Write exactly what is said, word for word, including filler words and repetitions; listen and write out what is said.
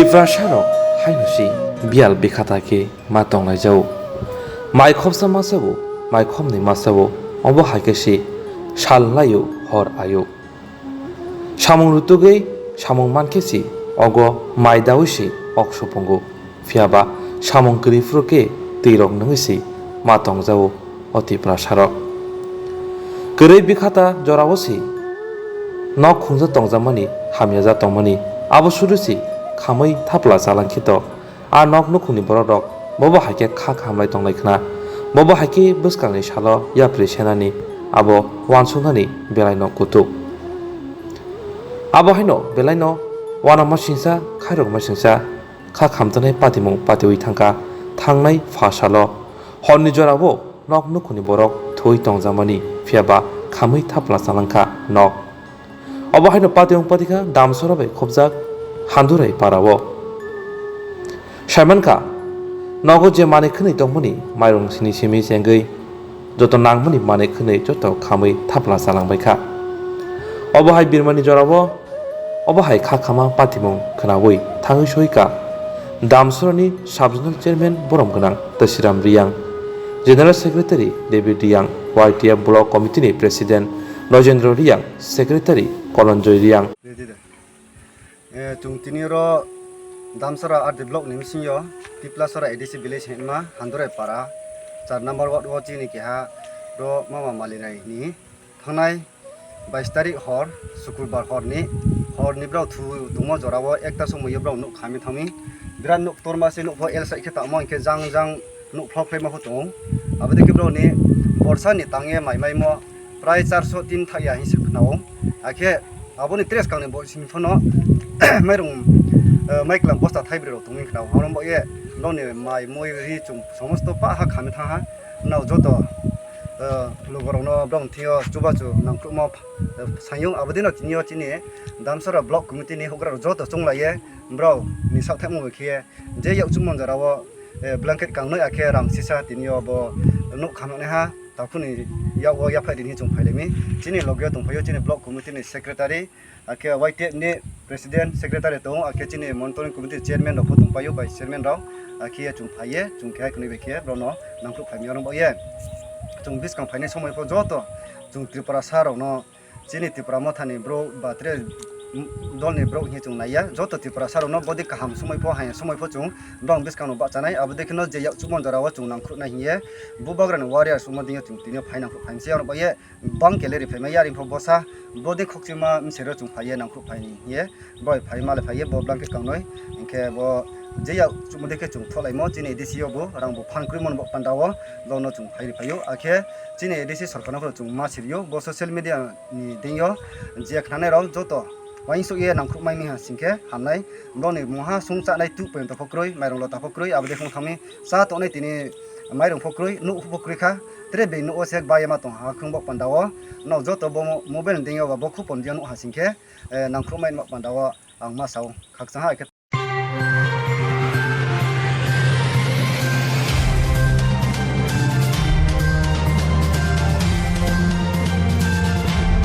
Tiprasarok haino si biyal bikhata khe ma tonglaijao. Mai khopsa ma sabo, mai khopnwi ma sabo, obo hai khe si sal laio, hor aio. Samung rutugwi samung man khe si ogo mai daui si ok supungo. Phiya ba samung kwrwi phuru khe twi rok nungwi si ma tongjao o Tiprasarok. Kwrwi bikhata jorao si nok khungja tongjakmani, hamyaja tongmani, abo sudu si khamwi thapla chalang khe to. A nok nukhungni borok rok bobo hai khe kha khamlai tonglai khna. Bobo hai khe bwskangni salo yapri senani abo uansuknani belai no kutuk. Abo haino belai no uanama singsa, khairokma singsa, kha khamjaknai patimung patiui thangkha thangnai pha salo. Horni jorao nok nukhungni borok thwi tongjakmani, phiya ba khamwi thapla chalangkha nok. Obo haino patiung patikha Damsora bai khopjak Handurai parao. Saimankha, nogo je manwi khwnwi tongmani mairung sini simi chengwi joto nangmani manwi khwnwi joto khamwi thapla chalangbaikha. Obo hai birmani jorao obo hai kha khama patimung khwnaui thangwi soika Damsorani Sub Zonal Chairman borom gwnang Tasiram Riyang, General Secretary David Riyang, Y T F Block Committee ni President Rajendra Riyang, Secretary Kolonjoy Riyang. Eh, chwng tini oro Damsara R D block ni bisingo Tiplasara A D C village hinma Handurai para char number ward o chini keha ro mama Malinai ni thangnai bais tarik hor, Sukurbar horni, horni borok thu tongmo jorao ekta somoi borok nuk khamwi thangwi. Birat nuk torma se nuk pho L side khe tamo hinkhe jang jang nuk phlok phlai ma pho tongo. Abo dikhe borokni borsa ni tangye mai maimo prai charso tin thakya hinwi se khnao. Hakhe aboni tres kangni bo simi phano mairung, eh, mai klam bosta thaibrwi rok tongwi khnao. Abo bo ye borokni mai mui ri chum somosto pa ha khamwi thang ha. Nao joto, eh, lukurokno borokni thwiyo chubachu nangkukma, eh, sayung abodino tiniyo chini Damsara block committee ni hugrarok joto chunglaiye borokni saktharmung bai khiye je yakchukmung jorao, eh, blanket kangnwi akhe rang sisa tiniyo bo nuk khamnai ha takhuni yago yaphai rini chwng phailaimi. Chini logeo tongphaio chini block committee ni secretary, akhe Y T F ni president, secretary tongo, akhe chini monitoring committee chairman rok pho tongpaio, vice chairman rok, akhe chwng phaiye, chwng khe hai khwnwi bai khe borokno nangkuk phaimani oro bo ye. Chwng bwskang phainai somoi pho joto chwng Tripura sa rokno, chini Tripura mothani borok ba tre dolni borok hinwi chwng naiya, joto Tripura sa rokno bodi kaham somoi pho, haya somoi pho chwng borok bwskangno bahchanai, abo dei kheno je yakchukmung jorao chwng nangkuknai hinye, bubagrani warriors wngma dingyo chwng tini phai nangkuk phaimse oro bo ye. Bang kele ri phaima yari pho bosa, bodi khokchima msero chwng phaiye nangkuk phaini hiye, boi phai male phaiye bo blanket kangnoi, hinkhe bo je yak chumudi khe chwng tholaimo chini A D C o bo rang bo phan kwrwi mano bo pandao, bono chwng phai ri phaio, akhe chini A D C sorkarno phano chwng ma sirio, bo social media ni dengyo je khnanai rok joto uaingsuk ye nangkuk mai miha singkhe hamnai, boni mungha sung chanai tu poyonto pho kwrwi, mairung lota pho kwrwi, aboni khung thangni cha tongnai tini mairung pho kwrwi, nuk pho kwrwi kha, tere bini nuk o se baiya ma tong ha khung bo pandao. Nok joto bo mo-, mobile ni dengyo ba bo khupon dengyo nuk ha singkhe, eh, nangkuk mai ma pandao ang ma sao. Khakchang ha khe